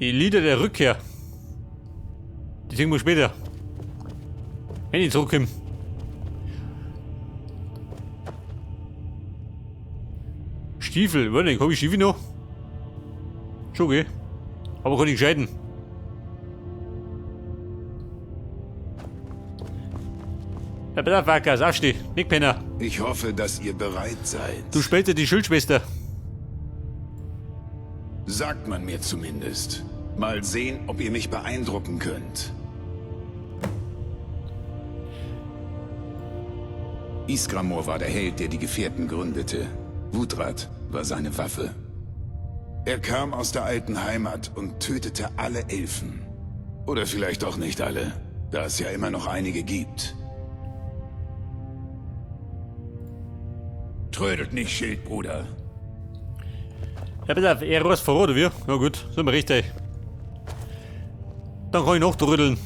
Die Lieder der Rückkehr. Die singen wir später. Wenn ich zurückkomme. Stiefel, warte, hab ich Stiefel noch? Schon, okay. Aber kann ich scheiden. Ja, bitte, Wackers, aufsteh, nicht Penner. Ich hoffe, dass ihr bereit seid. Du später die Schildschwester. Sagt man mir zumindest. Mal sehen, ob ihr mich beeindrucken könnt. Ysgramor war der Held, der die Gefährten gründete. Wuuthrad war seine Waffe. Er kam aus der alten Heimat und tötete alle Elfen. Oder vielleicht auch nicht alle, da es ja immer noch einige gibt. Trödelt nicht, Schildbruder. Ja, bitte, er was vor, oder wie? Na gut, sind wir richtig. Dann kann ich noch trödeln.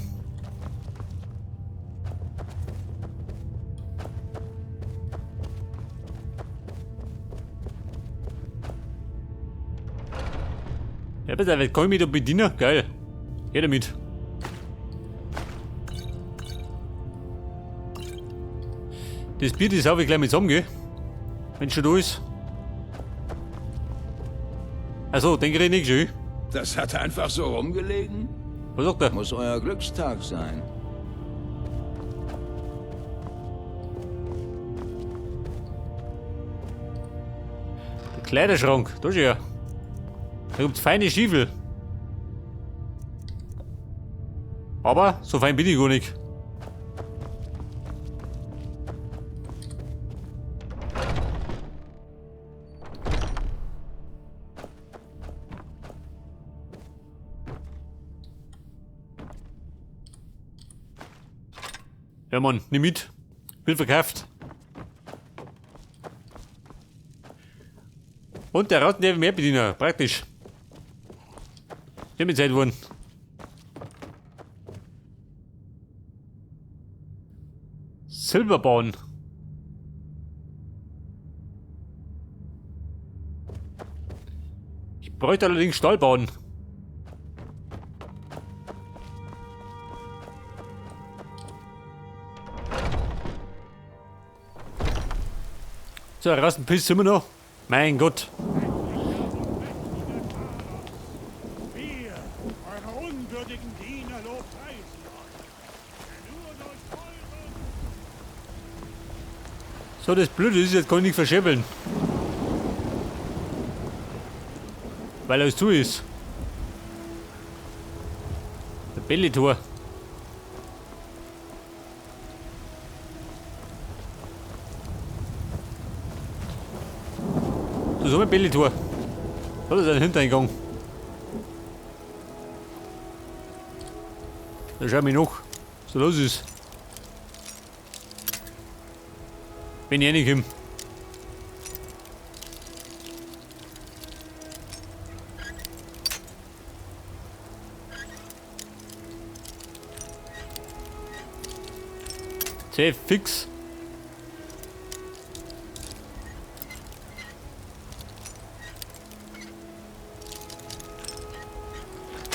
Ja, bitte, kann ich mich da bedienen? Geil. Geh damit. Das Bier, das hau ich gleich mit zusammen, gell? Wenn schon da ist. Also, den krieg ich nicht schön. Das hat einfach so rumgelegen? Was sagt er? Muss euer Glückstag sein. Der Kleiderschrank, da ist er. Da gibt's feine Stiefel. Aber so fein bin ich gar nicht. Ja Mann, nimm mit. Wird verkauft. Und der Ratten, der mehr bedienen. Praktisch. Der mit Zeit wurden. Silberbahn. Ich bräuchte allerdings Stahlbahn. So, Rastenpiss sind wir noch. Mein Gott. Wir, eure unwürdigen Diener, lobpreisen euch. Nur durch eure So, das Blöde ist, jetzt kann ich nicht verscherbeln. Weil alles zu ist. Der Bellitor. Das ist auch ein Bellitor. Das ist ein Hintereingang. Da schau ich mich noch, was da los ist. Wenn ich reinkomme. Sehr fix.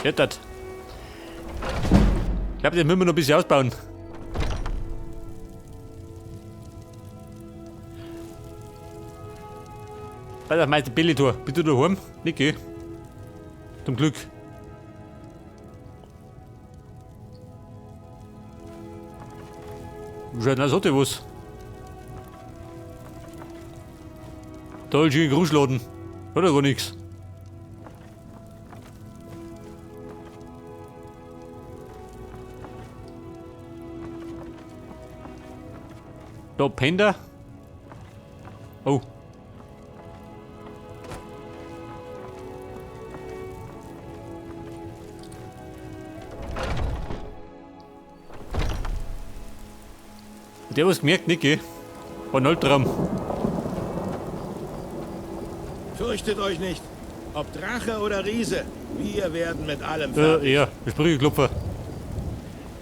Ja, das. Ich glaub, das müssen wir noch ein bisschen ausbauen. Pass auf, Meister Bellitor. Bist du daheim? Nicht, gell? Zum Glück. Wie schaut denn aus, hat der was? Da ist ein Gruschladen. Hat er gar nichts. Da pennt er. Oh. Hat der was gemerkt, nicht, gell? War ein Albtraum. Fürchtet euch nicht. Ob Drache oder Riese, wir werden mit allem fertig. Ja, der Sprücheklopfer.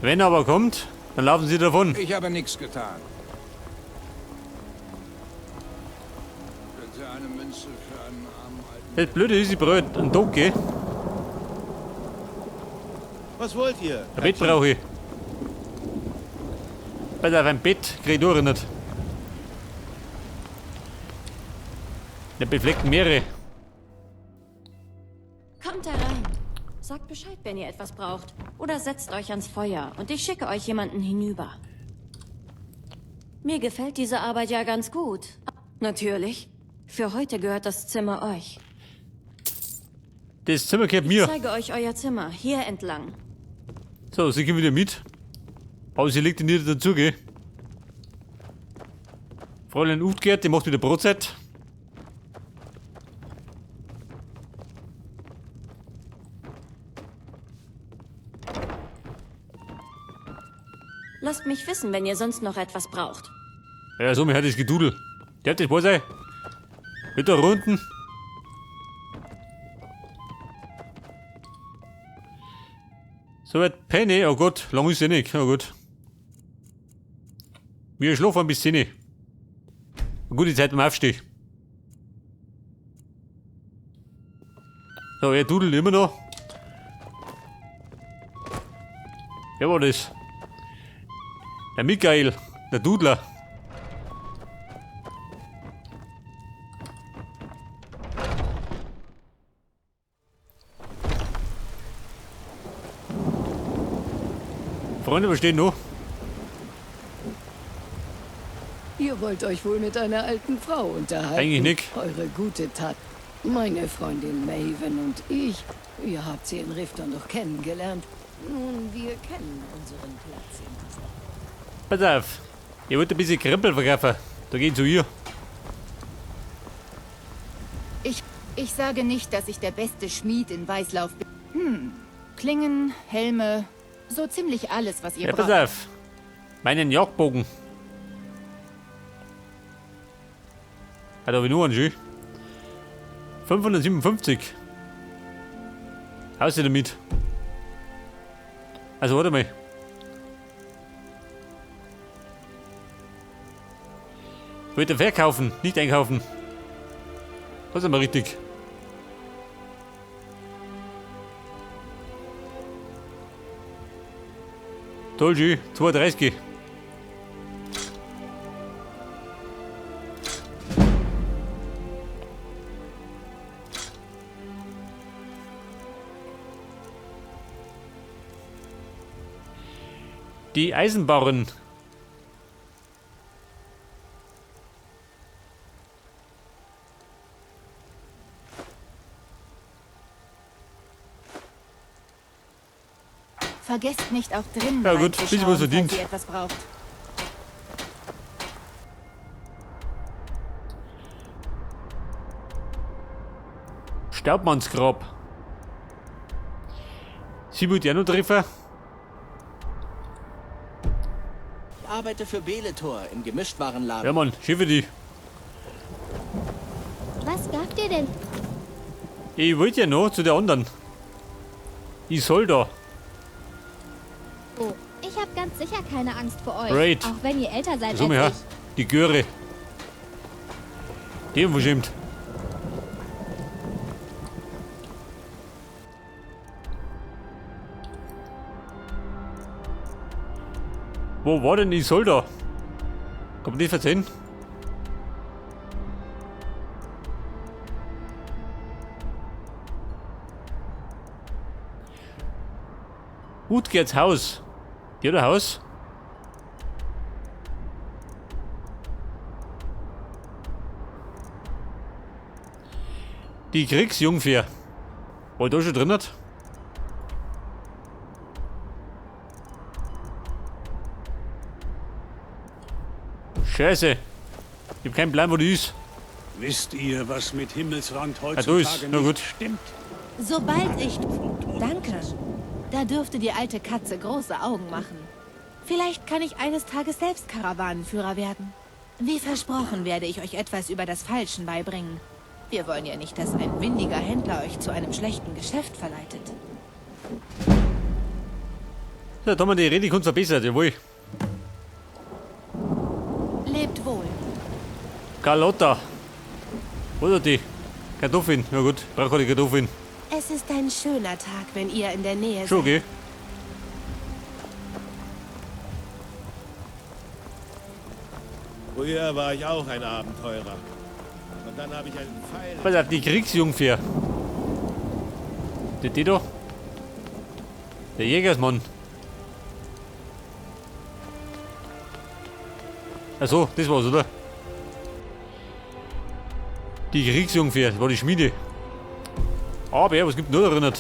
Wenn er aber kommt, dann laufen sie davon. Ich habe nichts getan. Könnte eine Münze für einen armen alten Das Blöde ist, ich brauche einen Tag, gell? Was wollt ihr? Ein Bett brauche ich. Pass auf, ein Bett krieg ich durch nicht. Der befleckten Meere. Kommt herein. Sagt Bescheid, wenn ihr etwas braucht. Oder setzt euch ans Feuer und ich schicke euch jemanden hinüber. Mir gefällt diese Arbeit ja ganz gut. Natürlich. Für heute gehört das Zimmer euch. Das Zimmer gehört Ich mir. zeige euch euer Zimmer, hier entlang. So, sie kommt wieder mit. Aber sie legt ihn nicht dazu, gell? Fräulein Utgerd, die macht wieder Brotzeit. Lasst mich wissen, wenn ihr sonst noch etwas braucht. Ja, so, mir hat das Gedudel. Der hat das wohl sein. Mit der Runden. So weit Penny. Oh Gott, lang ist sie nicht. Oh gut. Wir schlafen bis 10. Eine gute Zeit beim Aufstehen. So, er dudelt immer noch. Wer war das? Der Michael, der Dudler. Freunde, wir stehen noch. Ihr wollt euch wohl mit einer alten Frau unterhalten. Eigentlich nicht. Eure gute Tat. Meine Freundin Maven und ich, ihr habt sie in Rifton doch kennengelernt. Nun, wir kennen unseren Platz in dieser... Pass auf. Ich wollte ein bisschen Krempel verkaufen. Da geh ich zu ihr. Ich sage nicht, dass ich der beste Schmied in Weißlauf bin. Klingen, Helme, so ziemlich alles, was ihr Ja, pass braucht. auf. Meinen Jagdbogen. Ah, da hab ich nur einen schön. 557. Haust du damit? Also, warte mal. Wollte verkaufen, nicht einkaufen. Das ist aber richtig. Toll, schön. 32. Die Eisenbahn. Vergesst nicht, auch drinnen Ja gut, reinzuschauen, bisschen was verdient. falls ihr etwas braucht. Staubmannsgrab. Sie wollte ja noch treffen. Ich arbeite für Beletor im Gemischtwarenladen. Ja Mann, schön für dich. Was gab dir denn? Ich wollte ja noch zu der anderen. Ich soll da. Oh, ich habe ganz sicher keine Angst vor euch. Great. Auch wenn ihr älter seid So, als ja. ich. Die Göre. Die unverschämt. Wo war denn Isolda? Kann man das verzeihen? Utgerds Haus. Die hat ein Haus? Die Kriegsjungfer. War da schon drin hat? Scheiße. Ich hab keinen Plan, wo die ist. Wisst ihr, was mit Himmelsrand Ah, da ist. heutzutage Na nicht gut. stimmt? Sobald ich... Danke. Da dürfte die alte Katze große Augen machen. Vielleicht kann ich eines Tages selbst Karawanenführer werden. Wie versprochen werde ich euch etwas über das Falschen beibringen. Wir wollen ja nicht, dass ein windiger Händler euch zu einem schlechten Geschäft verleitet. So, da haben wir die Redekunst verbessert, jawohl. Lebt wohl. Carlotta. Oder die Kartoffeln. Ja gut, brauche keine Kartoffeln. Es ist ein schöner Tag, wenn ihr in der Nähe Schon, seid. okay. Früher war ich auch ein Abenteurer. Und dann habe ich einen Pfeil... Pass auf, die Kriegsjungfer. Die da? Der Jägersmann. Achso, das war's, oder? Die Kriegsjungfer, das war die Schmiede. Aber was gibt denn da drin?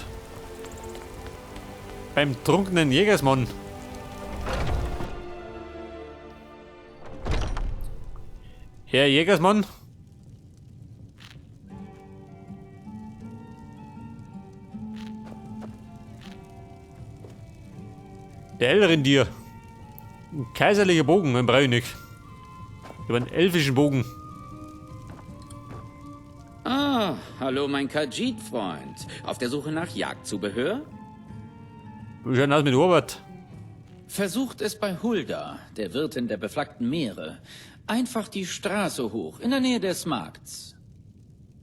Beim trunkenen Jägersmann. Herr Jägersmann? Der Elrindir. Ein kaiserlicher Bogen, den brauche ich nicht. Ich habe einen elfischen Bogen. Ah, hallo mein Khajiit-Freund. Auf der Suche nach Jagdzubehör? Wie schaut denn aus mit Arbeit? Versucht es bei Hulda, der Wirtin der beflaggten Meere. Einfach die Straße hoch, in der Nähe des Markts.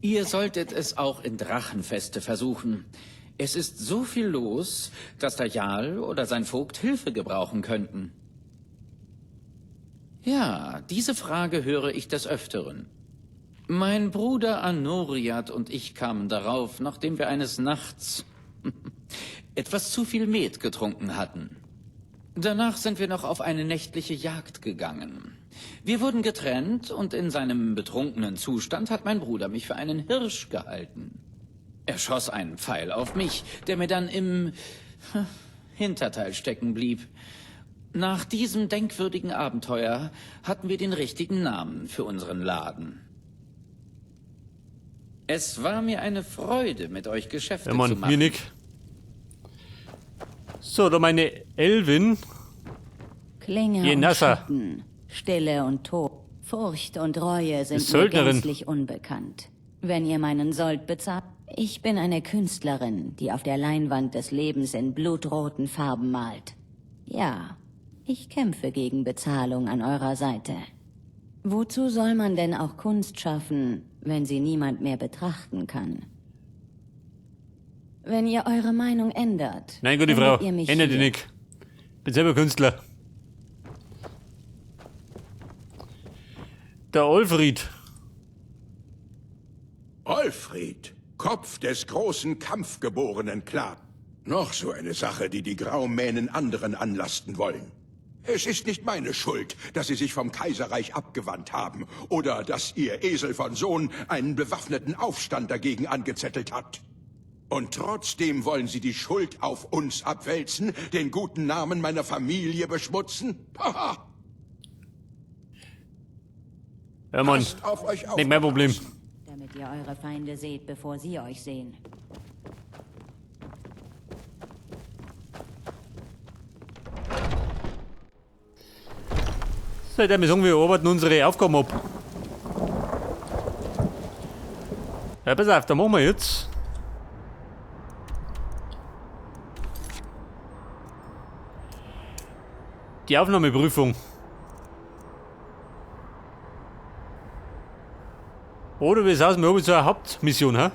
Ihr solltet es auch in Drachenfeste versuchen. Es ist so viel los, dass der Jarl oder sein Vogt Hilfe gebrauchen könnten. Ja, diese Frage höre ich des Öfteren. Mein Bruder Anoriath und ich kamen darauf, nachdem wir eines Nachts etwas zu viel Met getrunken hatten. Danach sind wir noch auf eine nächtliche Jagd gegangen. Wir wurden getrennt und in seinem betrunkenen Zustand hat mein Bruder mich für einen Hirsch gehalten. Er schoss einen Pfeil auf mich, der mir dann im Hinterteil stecken blieb. Nach diesem denkwürdigen Abenteuer hatten wir den richtigen Namen für unseren Laden. Es war mir eine Freude, mit euch Geschäfte Ja, Mann, zu machen. mir nicht. So, da meine Elvin. Klinge Hier, und Nassa. Schatten, Stille und Tod, Furcht und Reue sind mir Söldnerin. gänzlich unbekannt. Wenn ihr meinen Sold bezahlt... Ich bin eine Künstlerin, die auf der Leinwand des Lebens in blutroten Farben malt. Ja, ich kämpfe gegen Bezahlung an eurer Seite. Wozu soll man denn auch Kunst schaffen, wenn sie niemand mehr betrachten kann? Wenn ihr eure Meinung ändert, Nein, gute findet Frau. ihr mich Ändert die hier. nicht. Bin selber Künstler. Der Olfried. Olfried, Kopf des großen kampfgeborenen Clans. Noch so eine Sache, die die Graumähnen anderen anlasten wollen. Es ist nicht meine Schuld, dass sie sich vom Kaiserreich abgewandt haben oder dass ihr Esel von Sohn einen bewaffneten Aufstand dagegen angezettelt hat. Und trotzdem wollen sie die Schuld auf uns abwälzen, den guten Namen meiner Familie beschmutzen? Haha! Ja, Mann. Passt auf euch auf. Nicht mein Problem. Damit ihr eure Feinde seht, bevor sie euch sehen. So, ich würde sagen, wir arbeiten unsere Aufgaben ab. Ja, pass auf, da machen wir jetzt. Die Aufnahmeprüfung. Oder wie es aus, wir haben jetzt eine Hauptmission, hä?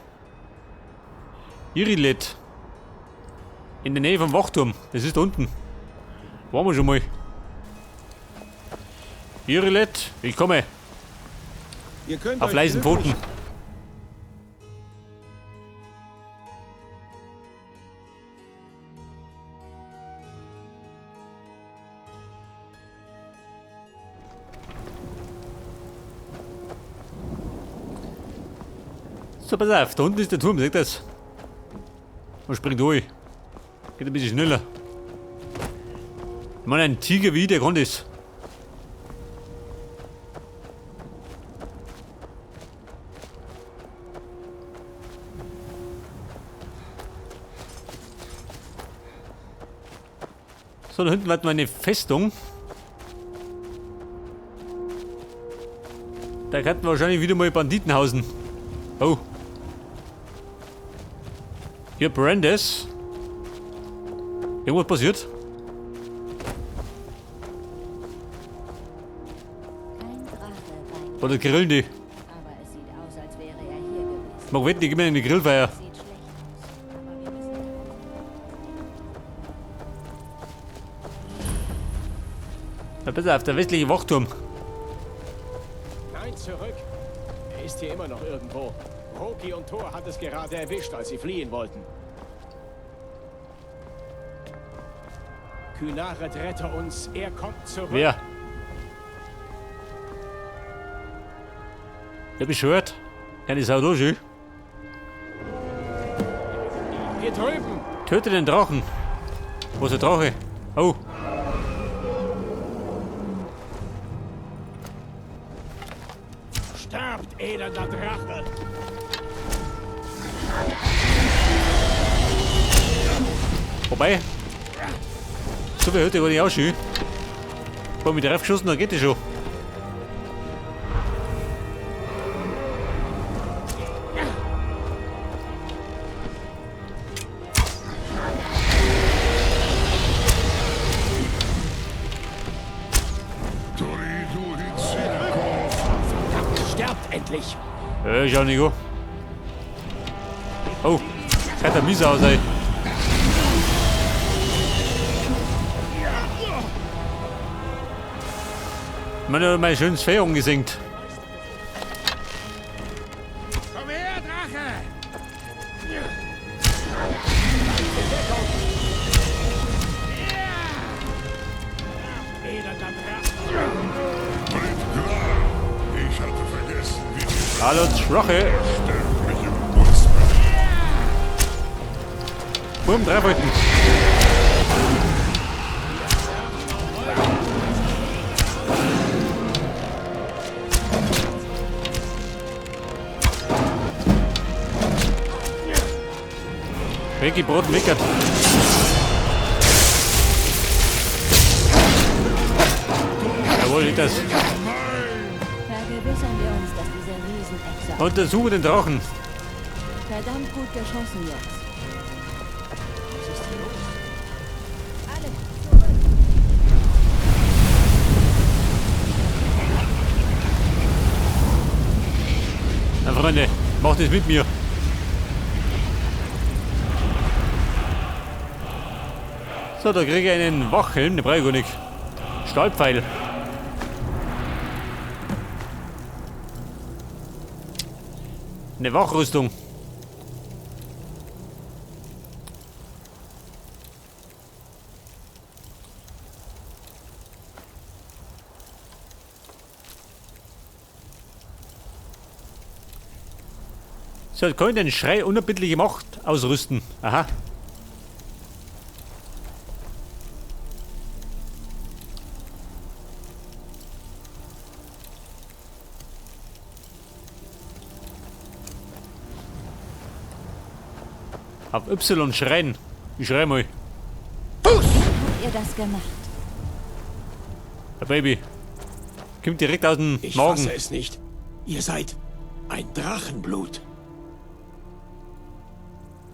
Irilet. In der Nähe vom Wachturm. Das ist da unten. Waren wir schon mal. Irilet, ich komme. Ihr könnt Auf euch leisen glücklich Pfoten. So, pass auf, da unten ist der Turm, seht ihr das? Und springt durch. Geht ein bisschen schneller. Ich meine, ein Tiger wie der kann das. So, da hinten war meine Festung. Da könnten wahrscheinlich wieder mal Banditen hausen. Oh. Hier, Brandes. Irgendwas passiert? Oder grillen die? Aber es sieht aus, als wäre er hier gewesen. Mag wetten, die geben mir eine Grillfeier. Ja, besser auf, der westliche Wachturm. ist hier immer noch irgendwo. Roki und Thor hat es gerade erwischt, als sie fliehen wollten. Kynaret, rette uns. Er kommt zurück. Wer? Der beschwört. Keine Sau los, ey. Hier drüben. Töte den Drachen. Wo ist der Drache? Oh. Sterbt, elender Drache! Wobei. So viel Hütte war ich auch schön. War mit drauf geschossen, dann geht das schon. Sterbt endlich! Schau nicht an. Oh, schaut der mies aus, ey. Man hat mein schönes Fell umgesenkt. Komm her, Drache! Ich hatte vergessen, wie Hallo, Drache. Boom, 3 Wolken. Weggebraten, weckert. Jawohl, geht das. Vergewissern wir uns, dass diese Riesenechse... Untersuche den Drachen. Verdammt gut geschossen, Jungs. Was ist hier los? Alle, zurück! Na Freunde, macht das mit mir. So, da kriege ich einen Wachhelm, den brauche ich gar nicht. Stahlpfeil. Eine Wachrüstung. So, jetzt kann ich den Schrei unerbittliche Macht ausrüsten. Aha. Auf Y schreien. Ich schrei mal. Wie habt ihr das gemacht? Der Baby. Kommt direkt aus dem Ich Magen. fasse es nicht. Ihr seid ein Drachenblut.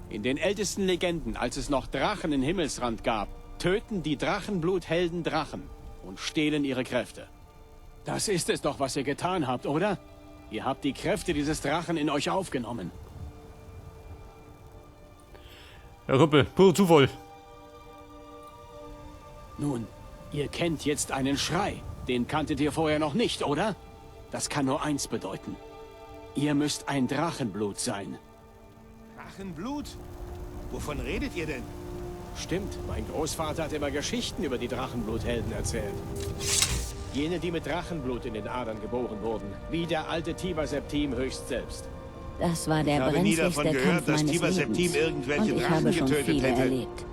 In den ältesten Legenden, als es noch Drachen in Himmelsrand gab, töten die Drachenbluthelden Drachen und stehlen ihre Kräfte. Das ist es doch, was ihr getan habt, oder? Ihr habt die Kräfte dieses Drachen in euch aufgenommen. Ja, Kumpel, purer Zufall. Nun, ihr kennt jetzt einen Schrei. Den kanntet ihr vorher noch nicht, oder? Das kann nur eins bedeuten. Ihr müsst ein Drachenblut sein. Drachenblut? Wovon redet ihr denn? Stimmt, mein Großvater hat immer Geschichten über die Drachenbluthelden erzählt. Jene, die mit Drachenblut in den Adern geboren wurden, wie der alte Tiber Septim höchst selbst. Das war der Ich habe nie brenzligste davon gehört, Kampf dass meines Tiber Septim Lebens. irgendwelche Und ich Drachen habe schon getötet viele hätte. erlebt.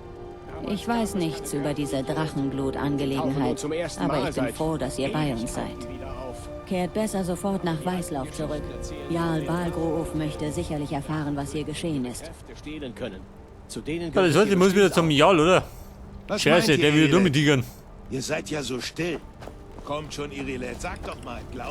Ich weiß nichts über diese Drachenblut-Angelegenheit, aber ich bin froh, dass ihr bei uns seid. Kehrt besser sofort nach Weißlauf zurück. Jarl Balgroof möchte sicherlich erfahren, was hier geschehen ist. Stehlen können. Zu denen Ja, das heißt, ich muss wieder zum Jarl, oder? Was Scheiße, meint ihr, der will nur Irileth? mit Tigern. Ihr seid ja so still. Kommt schon, Irileth, sag doch mal, glaubt